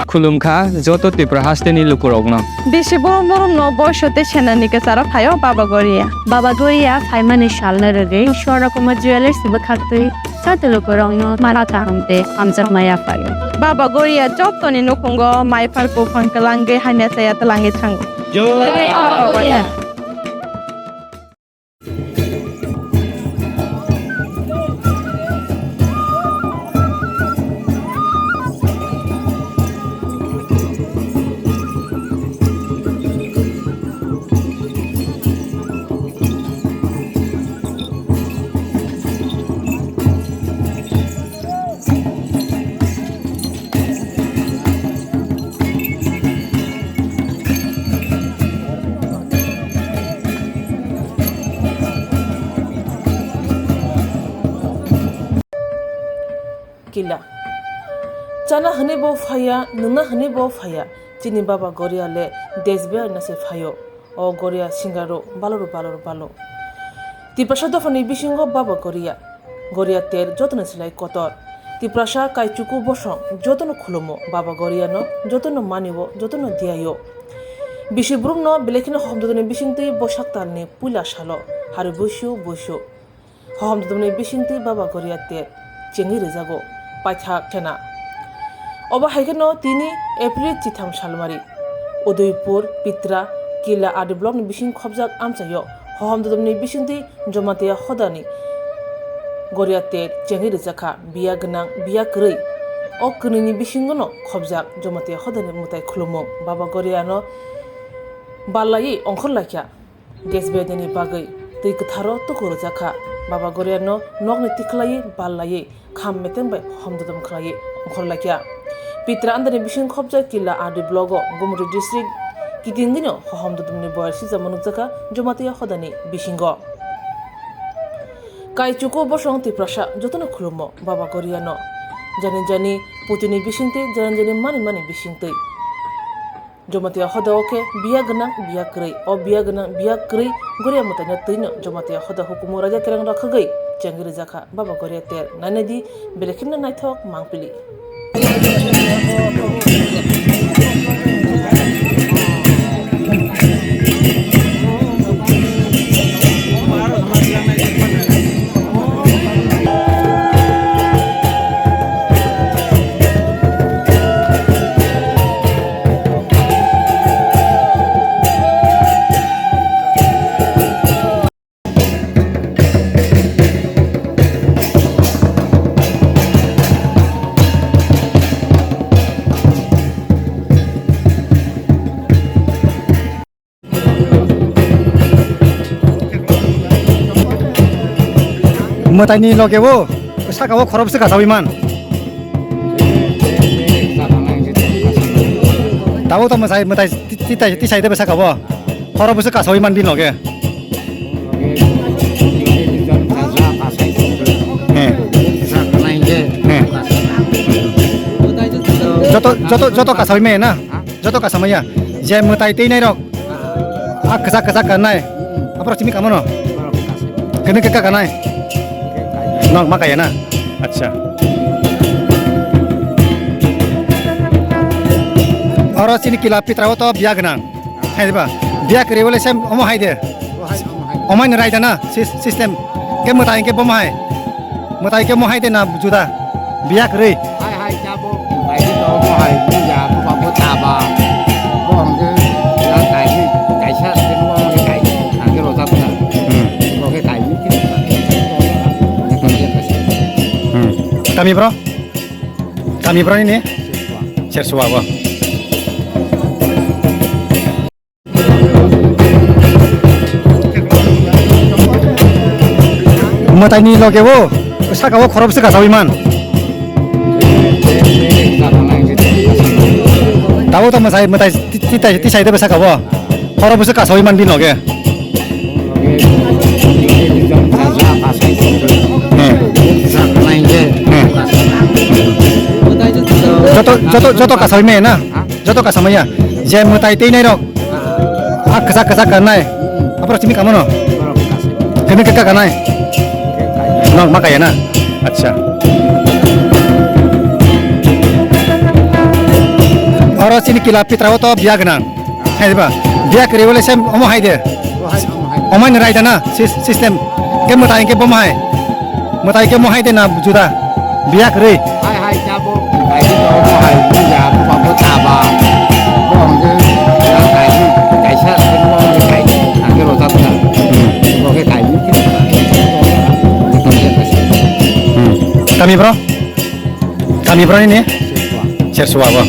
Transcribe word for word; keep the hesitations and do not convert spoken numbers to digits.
Khulumkha joto Tripura hasteni lukurokno. Bisi borom borom no boiso tei senani kwcharo phaio Baba Goria. Baba Goria phaimani salno rwgwi Swarnakuma Jewellers bwkhaktwi joto lukurokno mara kaham tei hamjakma yaphaio. Baba Goria jotoni nukhungo maiphar buphang kwlangwi hamya chaya twlangwi thango. Jai Baba Goria. Kila. Chana hwnwi bo phaiya, nwngna hwnwi bo phaiya, chini Baba Goria le desh biyar na se phaio. O Goria singaro baloro baloro balo. Tiprasa dophani bisingo Baba Goria. Goria ter jotono silai kotor. Tiprasa kaichuku bosong jotono khulumo Baba Goriano, jotono manio, jotono diaio. Bisi borokno belai kheno hohomdodoni bisingtwi bosak talni puila salo hari buisio buisio. Hohomdodoni bisingtwi Baba Goria ter chengwi rwjago paithak khena. Obo hai kheno tini April chitham salmari Udaipur, Pitra, Kila R D blockni bising khobjak amchaio hohomdodoni bisingtwi Jamatia hodani Goria ter chengwi rwjakha biya gwnang, biya kwrwi. O kwnwini bisingono khobjak Jamatia hodani mwtai khulumung Baba Goriano ballaiwi ongkhorlaikha. Desh biyadini bagwi twi kwtharo tuku rwjakha. Baba Goriano nokni tikhlaiwi ballaiwi kham metem bai hohomdodom khlaiwi ongkhorlaikha. Pitra andani bising khobjak Kila R D blocko Gumri district kitingwino hohomdodomni boyar sijamo nukjakha Jamatia hodani bisingo. Kaichuku bosong Tiprasa jotono khulumo Baba Goriano. Jani jani putini bisingtwi, jani jani mani mani bisingtwi. Jamatia hoda o khe biya gwnang, biya kwrwi. O biya gwnang, biya kwrwi Goria mwtaino twino Jamatia hoda hukumu raida kereng rok khagwi chengwi rwjakha Baba Goria ter. Nainai di, belai kheno naithok mangpili. Mwtaini loge o saka o khorok bwswk kasawi man. Tabuk to mwtai, mwtai ti-, ti-, tisai de bwsaka o. Khorok bwswk kasawi man bini loge. He. He. Joto, joto, joto kasawi maya na? Joto kasamaya. Je mwtai twi nai rok. A kwchak kwchak kanai. Aphuru simi kamo no? Kene kaka kanai. Nok ma kaya na? Acha. Oro chini kila pitra o to biya gwnang. Hai ba? Biya kwrwi wale sem omo hai de. Omai no raida na sys-, system. Ke mwtai ke bomo hai. Mwtai ke mo hai de na juda. Biya kwrwi. Hai hai jabo. Bai to mo hai ni ya bo ba bo ta ba. Bo ang de ya kai ni kai sa de mo ang de kai ni. Ang de ro ta ba. Hmm. Bo ke kai ni ke. Hmm. Kami bro? Kami bro ni ne? Sersua bo. Mwtaini loge o saka o khorok bwswk kasawi man. Tabuk to mwtai, mwtai ti-, ti-, tisai de bwswk o. Khorok bwswk kasawi man bini loge. He. He. Joto, joto, joto kasawi maya na? Joto kasamaya. Je mwtai twi nai rok. A kwchak kwchak kanai. Aphuru simi kamo no? Kene kaka kanai. Nok ma kaya na? Acha. Chini kila pitra o to biya gwnang. Hai ba? Biya kwrwi wale sem omo hai de. Omo hai ni raida na sys-, system. Ke mwtai ke bomo hai. Mwtai ke mo hai de na juda. Biya kwrwi. Hai hai chabo. Hai de to omo hai ni ya bo bo chaba. Bo hongke ya hai ni kaisa ke mo hongke hai ni. Hongke rojak na. Bo ke hai ni. Hmm. Kami bro? Kami bro ini? Sersua bo.